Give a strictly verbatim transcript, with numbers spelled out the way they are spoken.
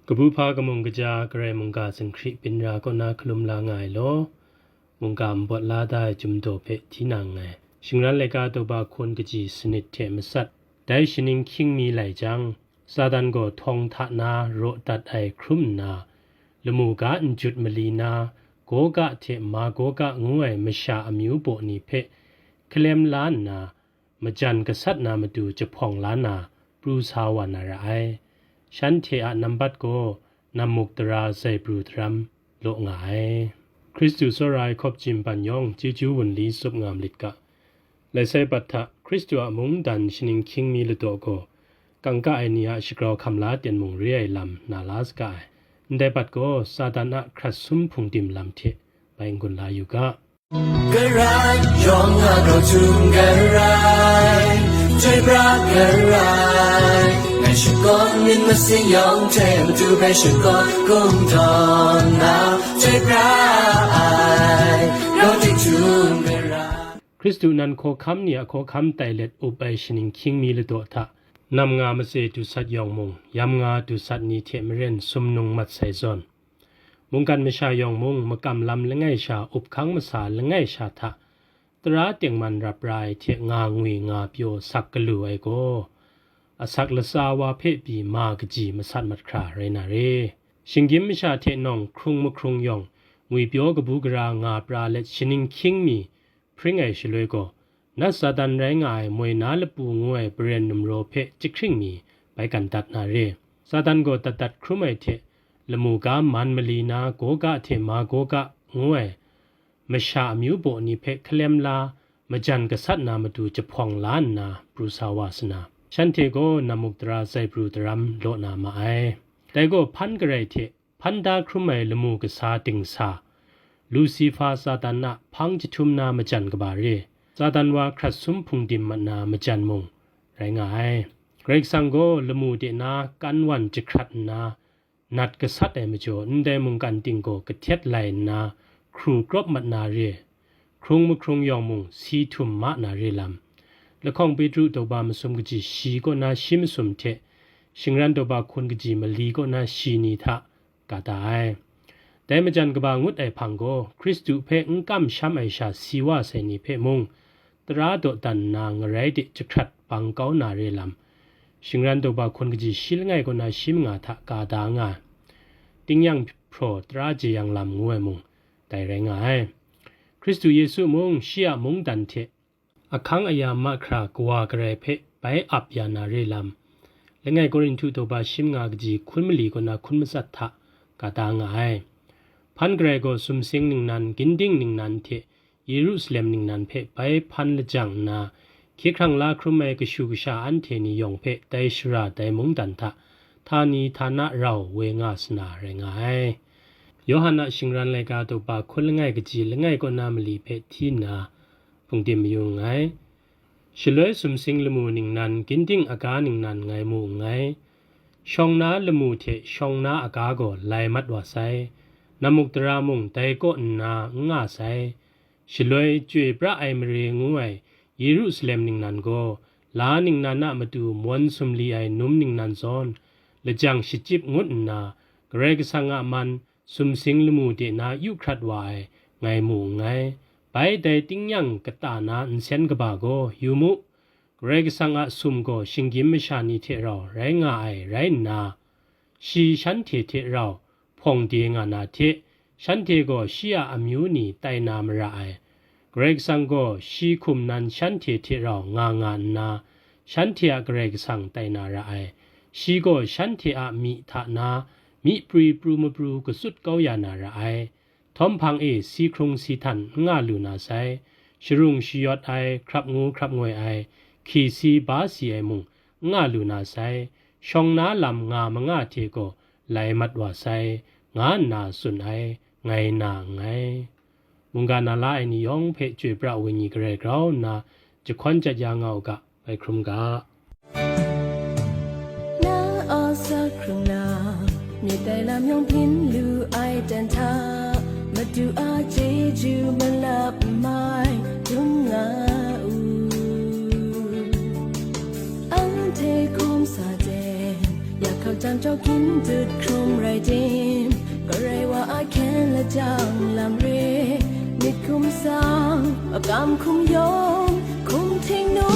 Kabu hpa kamung kaja Karai mungga zinghkri byin ra kaw na hkalum la nga ai law, mungga nbawt la da ai chyum daw hpe hti na nngai. Shingran laika daw ba hkun kaji sanit hte matsat, dai shaning hkying mi lai jang, Satan gaw htawng hta na raw dat ai hkrum nna, lamu ga n jut mali na, Goga hte Magoga ngu ai masha amyu baw ni hpe hkalem la nna, majan gasat na matu jahpawng la na, pru sa wa na ra ai. Shanhte a nambat gaw nammuk dara zaibru daram law nga ai. Hkristu tsawra ai hkawp jim ban yawng chyeju wunli tsup nga malit ga. Lai sai bat hta, Hkristu a mungdan shaning hkying mi ladaw gaw, kangka ai ni a shagrau hkam la ten mung re ai lam na la saga ai. Ndai bat gaw, Satan a hkrat sum hpungdim lam hte bai n-gun la yu ga. Karai, yawng a grau htum karai, chyoi pra karai, ngai shakawn myit masin yawng hte matu hpe shakawn kungdawn na, chyoi pra ai, grau dik htum karai. Hkristu nan hkawhkam ni a hkawhkam tai let up ai shaning hkying mi ladaw hta, nam nga matse dusat yawng mung, yam nga dusat ni hte maren sumnung mat sai zawn, mungkan masha yawng mung makam lam langai sha up hkang masa langai sha hta, tara tengman rap ra ai hte nga ngwi nga pyaw sak galu ai gaw, asak latsa wa hpe pyi ma kaji masat mat hkra rai na re. Shinggyim masha hte nawng hkrung mahkrung yawng, ngwipyaw kabu gara nga pra let shaning hkying mi hpring ai shaloi gaw, nat Satan rai nga ai moi na lapu ngu ai paren numraw hpe jahkring mi bai kan dat na re. Satan gaw dat dat hkrum ai hte, lamu ga man mali na Goga hte Magoga ngu ai masha amyu baw ni hpe hkalem la, majan gasat na matu jahpawng la nna pru sa wa sa na, shanhte gaw nammuk dara zaibru daram law na ma ai. Dai gaw hpan garai hte hpan da hkrum ai lamu kasa dingsa, Lusifa Satan a hpang jahtum na majan kaba re, Satan wa hkrat sum hpungdim mat na majan mung rai nga ai. Karai Kasang gaw lamu de na kan wan jahkrat nna, nat gasat ai majaw, ndai mungkan ting gaw kahtet lai nna, hkru krawp mat na re, hkrung mahkrung yawng mung si htum ma na re lam. Lahkawng Petru daw ba masum kaji shi kaw na shi masum hte, shingran daw ba hkun kaji mali kaw na shi ni hta ka da ai. Dai majan kaba ngut ai hpang gaw, Hkristu hpe n kamsham ai sha si wa sai ni hpe mung, tara dawdan nna ngarai de jahkrat bang kau na re lam, shingran daw ba hkun kaji shi langai kaw na shi manga hta ka da nga ai. Tingnyang hpraw tara jeyang lam ngu ai mung, dai rai nga ai. Hkristu Yesu mung shi a mungdan hte ahkang aya mahkra Kawa Karai hpe bai ap ya na re lam, langai Korinhtu daw ba shi manga kaji hkun mali kaw na hkun matsat hta ka da nga ai. Hpan garai gaw sumsing ningnan, ginding ningnan hte Yerusalem ningnan hpe bai hpan lajang nna, hkye hkrang la hkrum ai kashu kasha anhte ni yawng hpe dai shara dai mungdan hta htani htana rau woi nga sa na rai nga ai. Yawhan a shingran laika daw ba hkun langai kaji langai kaw na mali hpe hti nna, hpungdim mayu nngai. Shaloi sumsing lamu ningnan, ginding aga ningnan ngai mu nngai. Shawng na lamu hte shawng na aga gaw lai mat wa sai, nammuk dara mung dai kaw nna n nga sai. Shaloi chyoi pra ai mare ngu ai Yerusalem ningnan gaw, la ningnan a matu mawn sumli ai num ningnan zawn, lajang shachyip ngut nna, Karai Kasang a man sumsing lamu de na yu hkrat wa ai, ngai mu nngai. Bai dai tingnyang kata na nsen kaba gaw, yu mu, Karai Kasang a sum gaw shinggyim masha ni hte rau rai nga ai rai nna, shi shanhte hte rau hpawng de nga na hte, shanhte gaw shi a amyu ni tai na mara ai. Karai Kasang gaw shi hkum nan shanhte hte rau nga nga nna, shanhte a Karai Kasang tai na ra ai. Shi gaw shanhte a myi hta na myi prwi pru mapru katsut kau ya na ra ai. Htawm hpang e si hkrung si htan n nga lu na sai, sharung shayawt ai, hkrap ngu hkrap ngoi ai, hki si ba si ai mung n nga lu na sai, shawng na lam nga manga hte gaw lai mat wa sai, nga nna tsun ai, ngai na nngai. Mungga na la ai ni yawng hpe chyoi pra ai wenyi garai grau nna, jahkawn jat ya nga u ga, bai hkrum ga. Na a sa hkrung na, myit dai lam yawng byin lu ai dan hta, Madu a chyeju malap mai dum nga u. Anhte hkum sa ten, ya hkak jang jau gyin dut hkrum Sang, magam hkum yawng, hkum htingnu